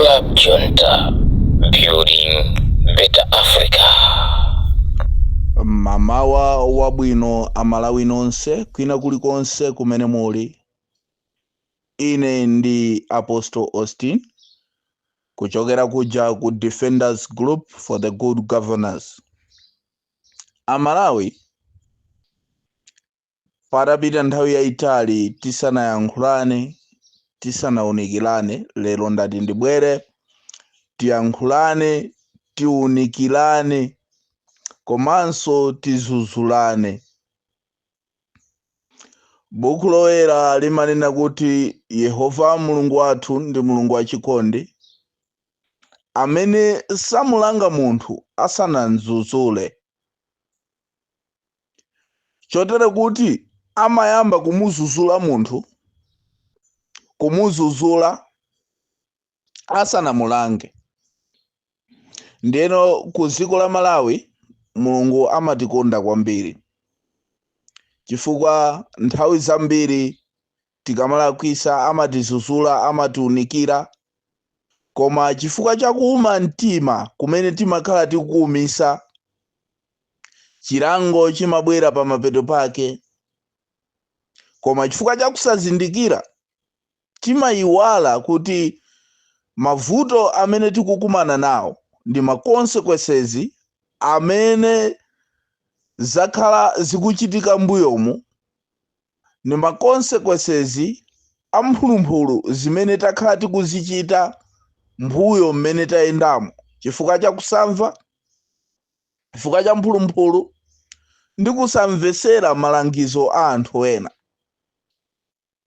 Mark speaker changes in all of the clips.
Speaker 1: Club Junta, building better Africa.
Speaker 2: Mamawa wabwino Amalawi nonse kwina kulikonse kumene muli. Ine ndi Apostle Austin kuchokera kuja ku Defenders Group for the Good Governance. Amalawi, patapita nthawi yayitali tisanayankhulane, tisanaunikirane, lero ndati ndibwere tiyankhulane, tiunikirane komanso tizuzulane. Buku Loyera limanena kuti Yehova Mulungu wathu ndi Mulungu wachikondi amene samulanga munthu asanamdzudzule, chotere kuti amayamba kumuzuzula munthu, kumuzuzula asanamulange. Ndiyeno ku dziko la Malawi Mulungu amatikonda kwambiri, chifukwa nthawi zambiri tikamalakwisa amatizuzula, amatiunikira, koma chifukwa chakuuma mtima kumene timakhala tikuwumisa, chilango chimabwera pamapeto pake. Koma chifukwa chakusazindikira timayiwala kuti mavuto amene tikukumana nawo ndi ma consequences amene zakhala zikuchitika mbuyomu, ndi ma consequences amphulumphulu zimene takhala tikuzichita mbuyo mmene tayendamo, chifukwa chakusamva, chifukwa cha mphulumphulu ndi kusamvesera malangizo a anthu ena.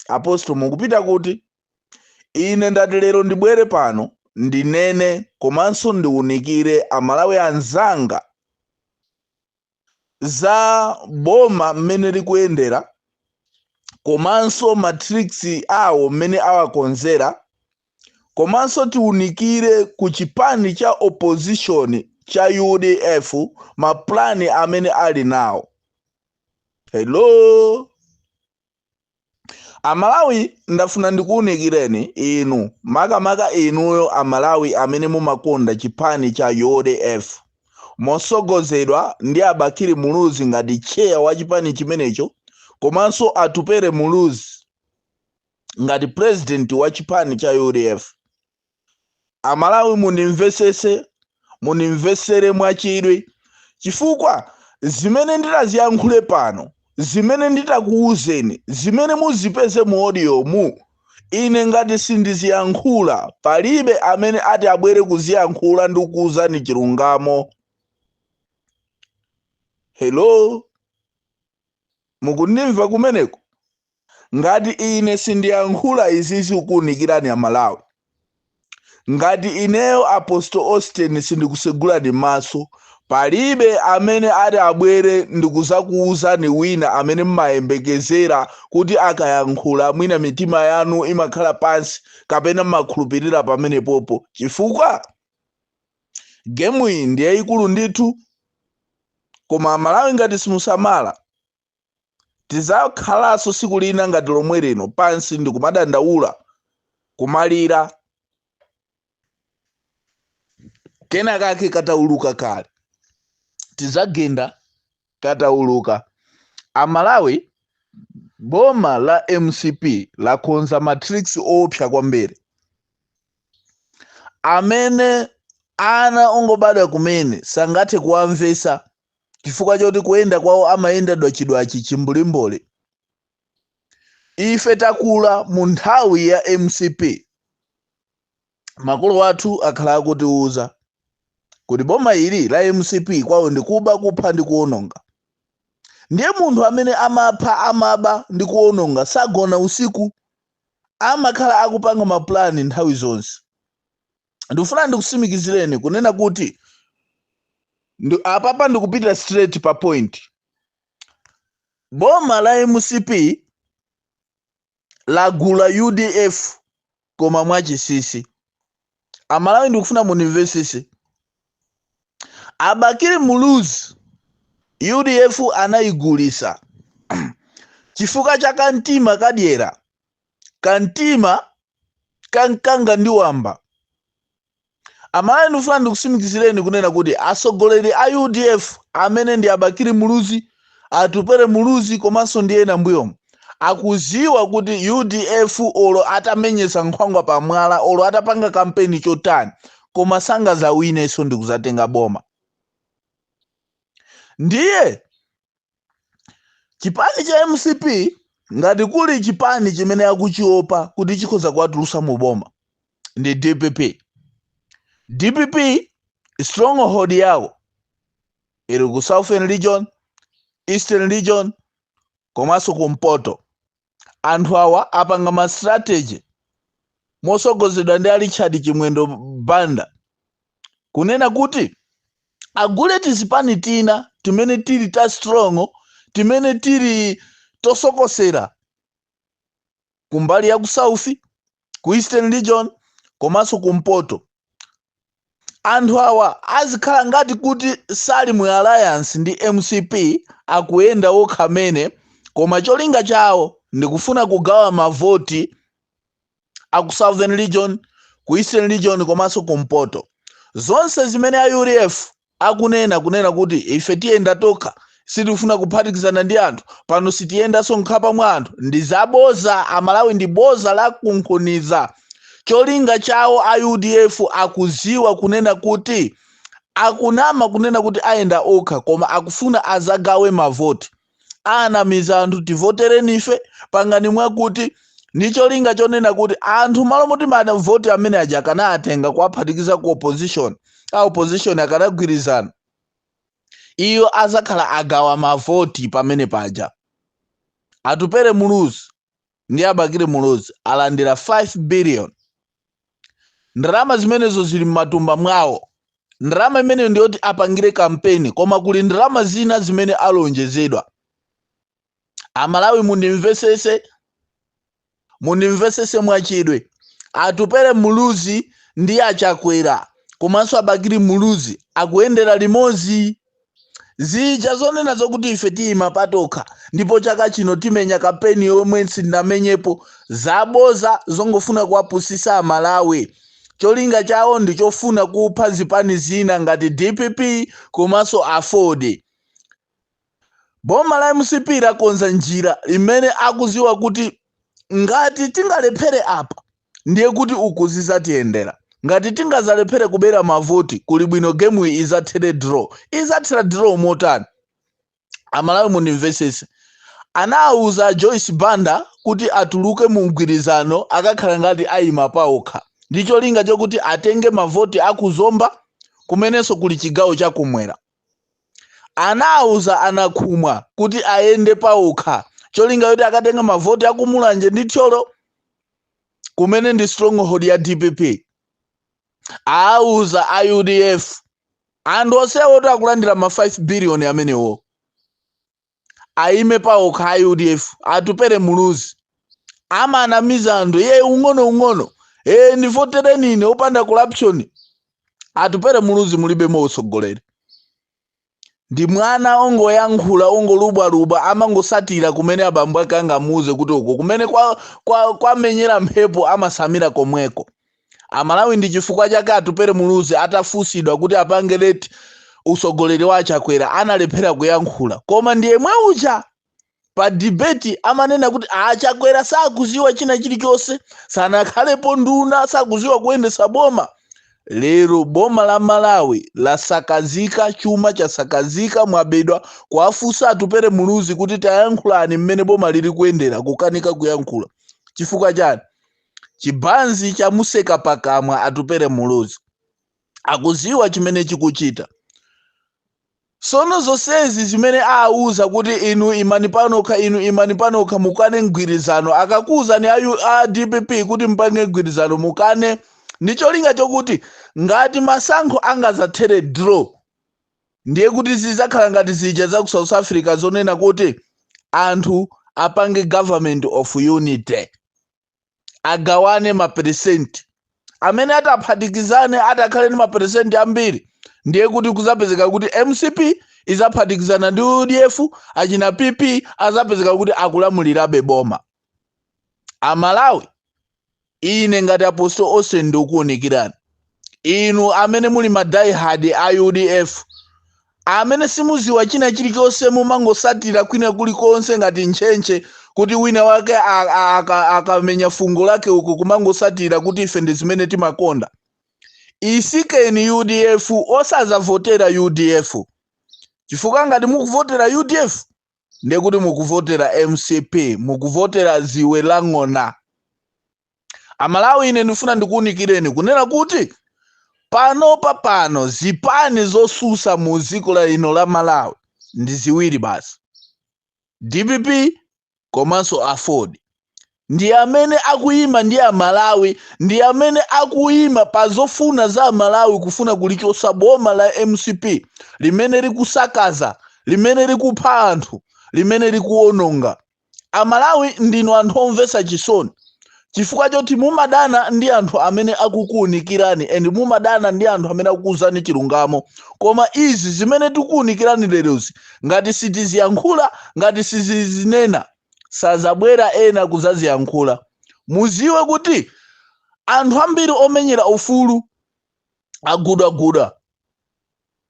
Speaker 2: Apostle, mukupita kuti? Ine ndati lero ndibwere pano ndinene komanso ndiwunikire Amalawi anzanga za boma mmene likuyendera, komanso ma tricks awo mmene awakonzera, komanso tiwunikire ku chipani cha opposition cha UDF maplani amene ali nawo. Hello Amalawi, ndafuna ndikuwunikireni inu, makamaka inuyo Amalawi amene mumakonda chipani cha UDF mosogozedwa ndi Abakili Muluzi ngati chair wa chipani chimenecho, komanso Atupere Muluzi ngati president wa chipani cha UDF. Amalawi, mundimvesese, mundimvesere mwachidwi, chifukwa zimene nditaziyankhule pano, zimene nditakuwuzeni, zimene muzipeze mu audio mu, ine ngati sindiziyankhula, palibe amene ati abwere kuziyankhula ndi kukuwuzani chilungamo. Hello, mukundimva kumeneko? Ngati ine sindiyankhula izizi kukuwunikirani Amalawi, ngati ineyo Apostle Austin sindikusegulani maso, palibe amene ati abwere ndikuzakuwuzani wina amene mmayembekezera kuti akayankhula mwina mitima yanu imakhala pansi kapena mmakhulupirira pamenepopo, chifukwa game iyi ndi yayikulu ndithu. Koma Amalawi, ngati simusamala, tizakhalanso siku lina ngati lomwe lino pansi ndikumadandaula, kumalira kena kake katauluka kale, tizagenda katauluka. Amalawi, boma la MCP lakonza ma tricks opsa kwambiri amene ana ongobadwa kumene sangathe kuwamvesa, chifukwa choti kuyenda kwawo amayenda dwachidwachi, chimbulimbuli. Ife takula mu nthawi ya MCP. Makolo athu akhala akutiuza kuti boma ili la MCP kwawo ndikuba, kupha ndi kuwononga. Ndiye munthu amene amapha, amaba ndi kuwononga sagona usiku, amakhala akupanga mapulani nthawi zonse. Ndikufuna ndikusimikizireni kunena kuti apapa ndikupita straight pa point. Boma la MCP lagula UDF, koma mwachisisi. Amalawi, ndikufuna mundimvesese. Abakili Muluzi UDF anayigulisa chifukwa cha kamtima kadyera, kamtima kankanga ndi wamba. Amalawi, ndikufuna ndikusimikizireni kunena kuti atsogoleri a UDF amene ndi Abakiri Muluzi, Atupere Muluzi komanso ndi ena mbuyomu akuziwa kuti UDF olo atamenyesa nkhwangwa pamwala, olo atapanga kampeni chotani, koma sangazawinenso ndi kuzatenga boma. Ndiye chipani cha MCP, ngati kuli chipani chimene akuchiopa kuti chikhoza kuwatulusa mu boma, ndi DPP. DPP stronghold yawo ili ku Southern Region, Eastern Region komanso kumpoto. Anthu awa apanga ma strategy mosogozedwa ndi a Richard Chimwendo Banda kunena kuti agule tizipani tina timene tili ta strong, timene tili tosokosera kumbali ya ku South, ku Eastern Region komanso kumpoto. Anthu awa azikhala ngati kuti sali mu alliance ndi MCP, akuyenda okha amene, koma cholinga chawo ndikufuna kugawa mavoti aku Southern Region, ku Eastern Region komanso kumpoto. Zonse zimene a UDF akunena, kunena kuti ife tiyenda tokha, sitifuna kuphatikizana ndi anthu pano, sitiyendanso nkhapa mwa anthu, ndi zaboza. Amalawi, ndi boza la kunkhuniza. Cholinga chawo a UDF akuziwa kunena kuti akunama kunena kuti ayenda okha, koma akufuna azagawe mavoti. Anamiza anthu, tivotereni ife, pangani mwakuti, ndi cholinga chonena kuti anthu malo moti mavoti amene aja akanatenga kuwaphatikiza ku opposition, a opposition akanagwirizana, iyo azakhala agawa mavoti pamene paja. Atupere Muluzi ndi Abakiri Muluzi alandira 5 billion. Ndalama zimenezo zili m'matumba mwawo. Ndalama imeneyo ndiyoti apangire kampeni, koma kuli ndalama zina zimene alonjezedwa. Amalawi, mundimvesese, mundimvesese mwachidwe. Atupere Muluzi ndi Achakwera komanso Abakiri Muluzi akuyendera limodzi. Zija zonena zokuti ife tiyima patokha ndipo chaka chino timenya kampeni yomwe sindinamenyepo, zaboza zongofuna kuwapusisa Amalawi. Cholinga chawo ndi chofuna kupha zipani zina ngati DPP komanso AFORD. Boma la MCP lakonza njira imene akuziwa kuti ngati tingalephere apa, ndiye kuti uku zizatiyendera. Ngati tingazalephere kubera mavoti, kuli bwino game iyi izathere draw. Izathera draw motani? Amalawi, mundimvesese. Anawuza Joyce Banda kuti atuluke mu mgwirizano, akakhala ngati ayima paokha, ndi cholinga chokuti atenge mavoti akuzomba kumenenso kuli chigawo chakumwera. Anawuza Anakhumwa kuti ayende paokha, cholinga choti akatenga mavoti akumulanje ndi Thyolo kumene ndi stronghold ya DPP. Awuza a UDF, anthu onsewo oti akulandira ma 5 billion amenewo, ayime paokha a UDF. Atupere Muluzi amanamiza anthu iye ung'ono ung'ono, e ndivotereni ine opanda corruption. Atupere Muluzi mulibemo utsogoleri, ndi mwana ongoyankhula, ongolubwalubwa, amangosatira kumene abambo ake angamuuze kuti uko kumene kwamenyera kwa mphepo, amasamira komweko. Amalawi, ndi chifukwa chake Atupere Muluzi atafunsidwa kuti apange rate usogoleri wa Achakwera, analephera kuyankhula. Koma ndi yemwe uja pa debate amanena kuti Achakwera sakuziwa china chilichonse, sanakhalepo nduna, sakuziwa kuyendesa boma. Lero boma la Malawi lasakazika, chuma chasakazika, mwabedwa. Kuwafunsa Atupere Muluzi kuti tayankhulani mmene boma lili kuyendera, kukanika kuyankhula. Chifukwa chani? Chibanzi chamuseka pakamwa. Atupere Muluzi akuziwa chimene chikuchita. Sono zonsezi zimene awuza kuti inu imani panokha, inu imani panokha, mukane mgwirizano, akakuwuzani a DPP kuti mpange mgwirizano, mukane, ndi cholinga chokuti ngati masankho angazathere draw, ndiye kuti zizakhala ngati zija za ku South Africa zonena kuti anthu apange government of unity, agawane maperesenti amene ataphatikizane, atakhale ndi maperesenti ambiri. Ndiye kuti kuzapezeka kuti MCP izaphatikizana ndi UDF, achina PP azapezeka kuti akulamulirabe boma. Amalawi, ine ngati Apostle Austin ndikuwunikirani. Inu amene muli ma diehard a UDF, amene simuziwa china chilichonse, mumangosatira kwina kulikonse ngati ntchentche, kuti wina wake akamenya fungo lake uku kumangosatira kuti ife ndi zimene timakonda, isikeni UDF, osazavotera UDF, chifukwa ngati mukuvotera UDF ndekuti mukuvotera MCP, mukuvotera ziwe la ng'ona. Amalawi, ine ndifuna ndikuwunikireni kunena kuti panopa pano zipani zosusa mu dziko la ino la Malawi ndi ziwiri basi, DPP komanso AFORD. Ndi amene akuyima ndi Amalawi, ndi amene akuyima pa zofuna za Amalawi, kufuna kulichosa boma la MCP limene likusakaza, limene likupha anthu, limene likuwononga. Amalawi, ndinu anthu omvetsa chisoni chifukwa choti mumadana ndi anthu amene akukuwunikirani and mumadana ndi anthu amene akukuwuzani chilungamo. Koma izi zimene tikuwunikirani lerozi, ngati sitiziyankhula, ngati sizizinena, sazabwera ena kuzaziyankhula. Muziwe kuti anthu ambiri omenyera ufulu agudwaguda.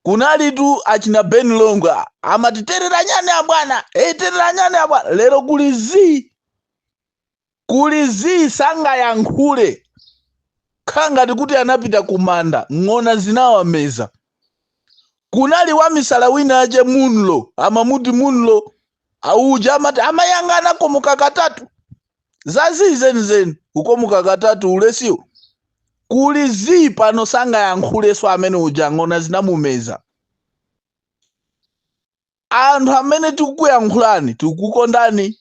Speaker 2: Kunalitu achina Ben Longwe, amati, "Terera nyani abwana, hey, terera nyani abwana." Lero kuli zii, kuli zii, sangayankhule, khala ngati kuti anapita kumanda, ng'ona zinawameza. Kunali wamisala wina ache Munlo, amamuti Munlo auja, amati amayang'ana komuka katatu, zazii zenizeni, kukomuka katatu ulesiwo. Kuli zii pano, sangayankhulenso amene uja, ng'ona zinamumeza. Anthu amene tikukuyankhulani, tikukukondani.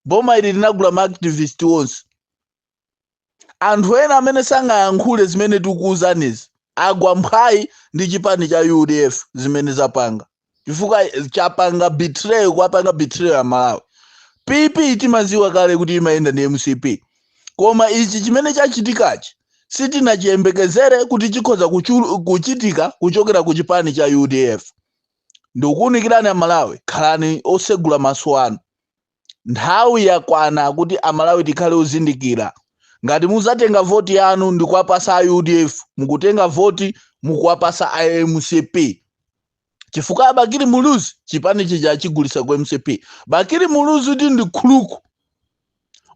Speaker 2: Boma ili linagula ma activist onse. Anthu ena amene sangayankhule zimene tikukuwuzanizi agwa mphwayi ndi chipani cha UDF zimene zapanga, chifukwa chapanga betray, kwapanga betray ya Malawi. PP timaziwa kale kuti imayenda ndi MCP, koma ichi chimene chachitikachi sitinachiyembekezere kuti chikhoza kuchitika kuchokera ku chipani cha UDF. Ndikukuwunikirani Amalawi, khalani osegula maso anu. Nthawi yakwana kuti Amalawi tikhale ozindikira. Ngati muzatenga voti yanu ndikuwapasa a UDF, mukutenga voti mukuwapasa a MCP, chifukwa Bakili Muluzi chipani chija achigulisa ku MCP. Bakili Muluzi kuti ndi khuluku,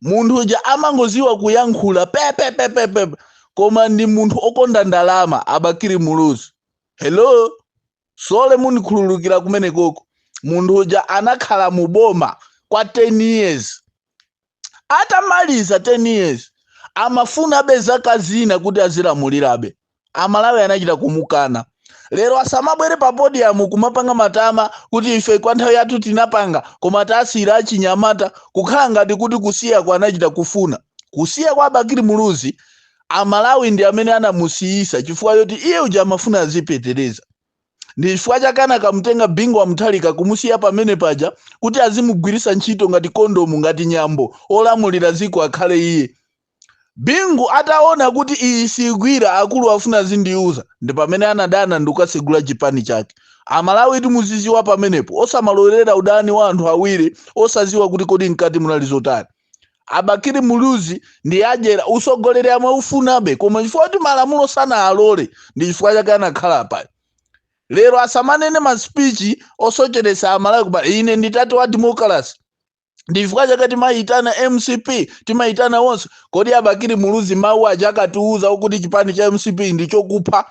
Speaker 2: munthu uja amangoziwa kuyankhula pepepepepe, koma ndi munthu okonda ndalama. Abakili Muluzi, hello, sole munikhululukira kumenekoko. Munthu uja anakhala mu boma kwa 10 years. Atamaliza 10 years amafunabe zaka zina kuti azilamulirabe. Amalawi anachita kumukana. Lero asamabwere pa podium kumapanga matama kuti ife kwa nthawi yathu tinapanga, koma tasiyira achinyamata, kukhala ngati kuti kusiya kwa anachita kufuna. Kusiya kwa Bakili Muluzi, Amalawi ndi amene anamusiyisa, chifukwa choti iye uja amafuna azipetereza. Ndi chifukwa chake anakamutenga Bingu wa Mutharika kumusiya pamene paja kuti azimugwirisa ntchito ngati kondomu, ngati nyambo, olamulira dziko akhale iye. Bingu ataona kuti iyi sigwira, akulu afuna zindiuza, ndi pamene anadana ndi kukasegula chipani chake. Amalawi, timuziziwa pamenepo, osamalolera udani wa anthu awiri osaziwa kuti kodi mkati munali zotani. Abakili Muluzi ndi ajera, usogoleri amaufunabe, koma chifukwa kuti malamulo sanaalole, ndi chifukwa chake anakhala pa. Lero asamanene ma speech osocheresa Amalawi kuba ine nditati wa democracy. Ndi chifukwa chake timayitana MCP, timayitana wonse. Kodi Abakili Muluzi mawu aja akatiuza kuti chipani cha MCP ndi chokupha,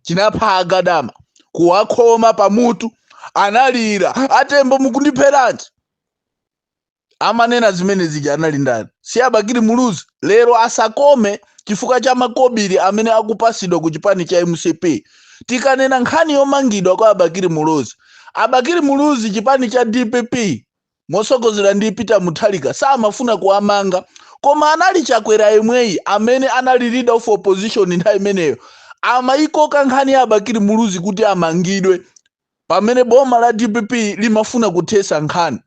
Speaker 2: chinapha Agadama, kuwakhoma pamutu, analira, "Atembo, mukundipheranji?" Amanena zimene zija anali ndani? Si Abakili Muluzi? Lero asakome chifukwa cha makobiri amene akupasidwa ku chipani cha MCP. Tikanena nkhani yomangidwa kwa Abakili Muluzi, Abakili Muluzi chipani cha DPP mosogozera ndi Peter Mutharika samafuna kuwamanga, koma anali Chakwera yemweyi amene anali leader of opposition nthawi imeneyo amayikoka nkhani ya Abakili Muluzi kuti amangidwe, pamene boma la DPP limafuna kuthesa nkhani.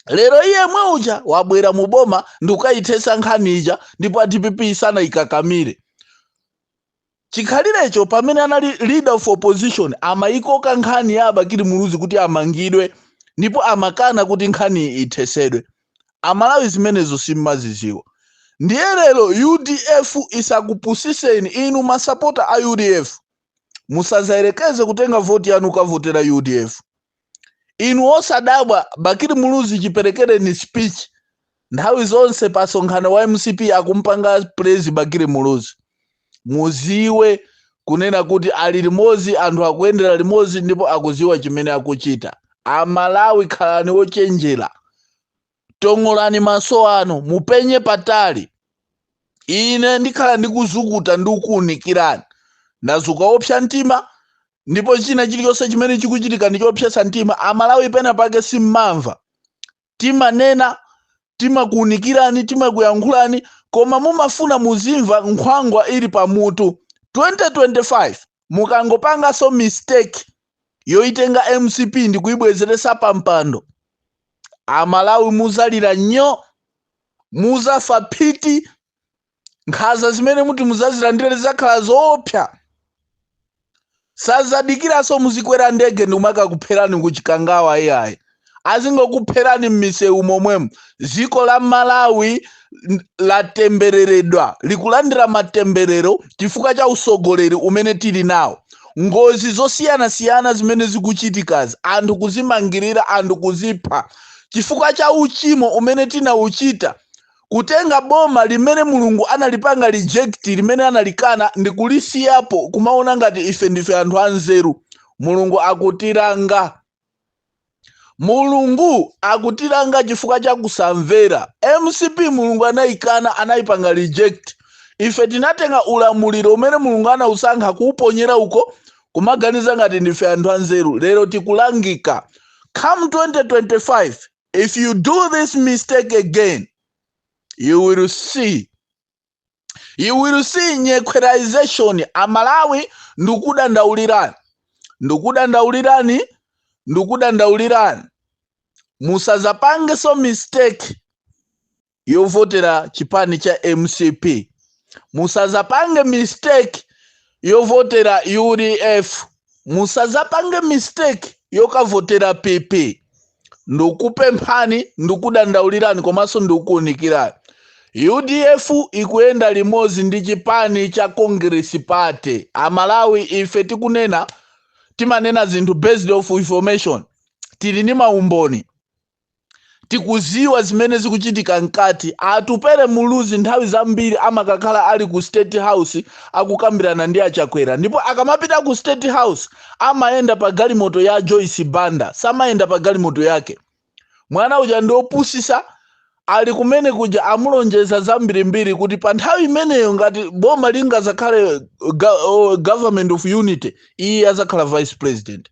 Speaker 2: Lero iye mwe uja wabwera mu boma ndi kukayithesa nkhani ija, ndipo a DPP sanayikakamire. Chikhalirecho pamene anali leader of opposition amayikoka nkhani ya Abakili Muluzi kuti amangidwe, ndipo amakana kuti nkhani ithesedwe. Amalawi, zimenezo simmaziziwa. Ndiye lero UDF isakupusiseni inu masapota a UDF. Musazayerekeze kutenga voti yanu kukavotera UDF. Inu osadabwa Bakili Muluzi chiperekereni speech, nthawi zonse pa sonkhano wa MCP akumpanga praise Bakili Muluzi, muziwe kunena kuti ali limodzi, anthu akuyendera limodzi ndipo akuziwa chimene akuchita. Amalawi, khalani ochenjera, tong'olani maso anu, mupenye patali. Ine ndikhala ndikuzukuta ndi kukuwunikirani. Ndazuka opsa mtima, ndipo china chilichonse chimene chikuchitika ndi chopsetsa mtima. Amalawi, pena pake simmamva timanena, timakuwunikirani, timakuyankhulani, koma mumafuna muzimva nkhwangwa ili pamutu. 2025 mukangopanganso mistake yoitenga MCP ndi kuyibwezeresa pampando, Amalawi muzalira nnyo, muzafa phiti. Nkhanza zimene muti muzazilandire zizakhala zoopsa. Sazadikiranso muzikwera ndege ndi kumakakupherani kuchikangawa, iyayi, azingokupherani m'misewu momwemo. Dziko la Malawi latembereredwa, likulandira matemberero chifukwa cha usogoleri umene tili nawo. Ngozi zosiyanasiyana zimene zikuchitikazi, anthu kuzimangirira, anthu kuzipha chifukwa cha uchimo umene tinauchita, kutenga boma limene Mulungu analipanga reject, limene analikana ndi kulisiyapo, kumaona ngati ife ndife anthu anzeru. Mulungu akutilanga, Mulungu akutilanga chifukwa cha kusamvera. MCP Mulungu anayikana, anayipanga reject. Ife tinatenga ulamuliro umene Mulungu anausankha kuuponyera uko, kumaganiza ngati ndife anthu anzeru. Lero tikulangika. Come 2025, if you do this mistake again, you will see, you will see nyekhwerization. Amalawi, ndikudandaulirani, ndikudandaulirani, ndikudandaulirani, musazapangenso mistake yovotera chipani cha MCP, musazapange mistake yovotera UDF, musazapange mistake yokavotera PP. Ndikupemphani, ndikudandaulirani, komanso ndikukuwunikirani. UDF ikuyenda limodzi ndi chipani cha Congress Party. Amalawi, ife tikunena, timanena zinthu based of information. Tili ndi maumboni, tikuziwa zimene zikuchitika mkati. Atupere Muluzi nthawi zambiri amakakhala ali ku State House akukambirana ndi Achakwera, ndipo akamapita ku State House amayenda pa galimoto ya Joyce Banda, samayenda pa galimoto yake. Mwana uja ndi opusisa. Ali kumene kuja amulonjeza zambirimbiri kuti pa nthawi imeneyo, ngati boma lingazakhale government of unity, iye azakhala vice president.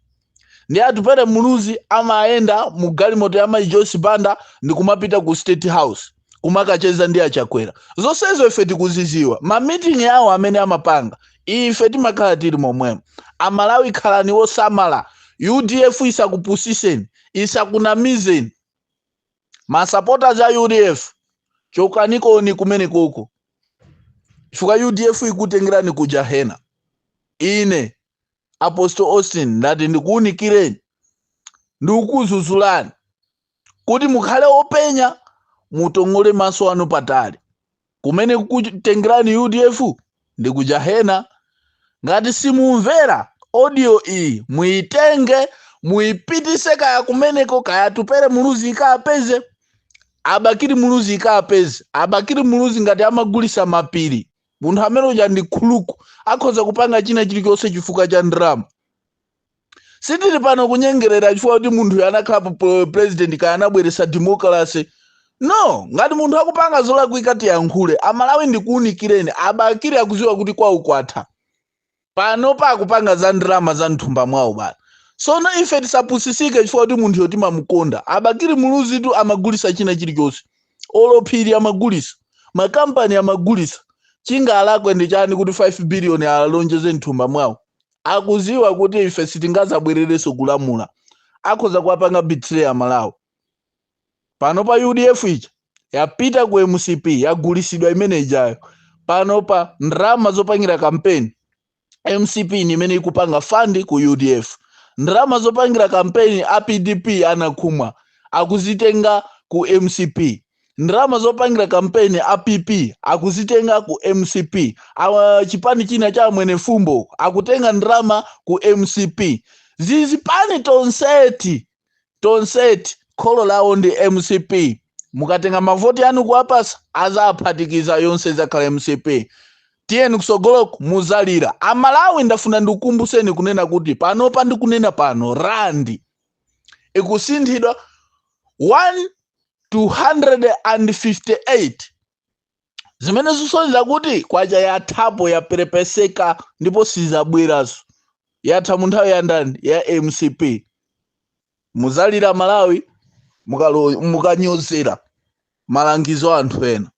Speaker 2: Ndi Atupere Muluzi amayenda mu galimoto ya mayi Joyce Banda ndi kumapita ku State House kumakacheza ndi Achakwera. Zonsezo ife tikuziziwa, ma meeting yawo amene amapanga, ife timakhala tili momwemo. Amalawi, khalani wosamala. UDF isakupusiseni, isakunamizeni. Ma supporters a UDF, chokanikoni kumene koko, chifukwa UDF ikutengerani ku jahena. Ine Apostle Austin ndati ndikuwunikireni, ndikukuzuzulani kuti mukhale openya, mutong'ole maso anu patali. Kumene kukutengerani UDF ndi ku jahena. Ngati simumvera, audio iyi muitenge, muipitise kaya kumeneko, kaya Atupere Muluzi ikapeze, Abakiri Muluzi ikapeze. Abakiri Muluzi ngati amagulisa mapiri, munthu amene uja ndi khuluku, akhoza kupanga china chilichonse chifukwa cha ndalama. Sitili pano kunyengerera chifukwa kuti munthu anakhalapo president, kaya anabweresa democracy, no. Ngati munthu akupanga zolakwika, tiyankhule. Amalawi, ndikuwunikireni, Abakiri akuziwa kuti kwawo kwatha. Pano pakupanga za ndalama za mthumba mwawo bana. Sono ife tisapusisike chifukwa kuti munthuyo timamukonda. Abakiri Muluzitu amagulisa china chilichonse, olophiri amagulisa, makampani amagulisa. Chingalakwe ndi chani kuti 5 billion alonjeze mthumba mwawo? Akuziwa kuti ife sitingazabwererenso kulamula, akhoza kuwapanga betray Amalawi. Pano pa UDF ija yapita ku MCP, yagulisidwa imene ijayo. Pano pa ndalama zopangira kampeni, MCP ni imene ikupanga fund ku UDF. Ndalama zopangira kampeni a PDP anakhumwa akuzitenga ku MCP. Ndalama zopangira kampeni a PP akuzitenga ku MCP. Awa chipani china cha Mwene Fumbo akutenga ndalama ku MCP. Zizipani tonseti tonseti, kholo lawo ndi MCP. Mukatenga mavoti anu kuwapasa, azaphatikiza yonse, zakhala MCP. Tiyeni kusogoloku, muzalira Amalawi. Ndafuna ndikukumbuseni kunena kuti panopa, ndikunena pano, randi ikusinthidwa 1 to 158, zimene zisonyeza kuti kwacha yathapo, yaperepeseka ndipo sizabweranso. Yatha mu nthawi ya ndani? Ya MCP. Muzalira Malawi mukanyozera malangizo a anthu ena.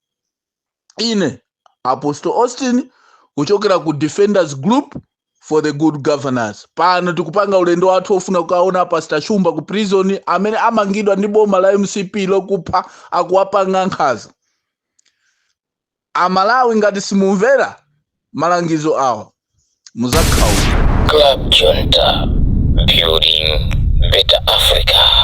Speaker 2: Ine Apostle Austin kuchokera ku Defenders Group for the Good Governance. Pano tikupanga ulendo wathu ofuna kukaona Pastor Shumba ku prison, amene amangidwa ndi boma la MCP lokupha, akuwapanga nkhanza Amalawi. Ngati simumvera malangizo awa, muzakhaula.
Speaker 1: Club Junta, building better Africa.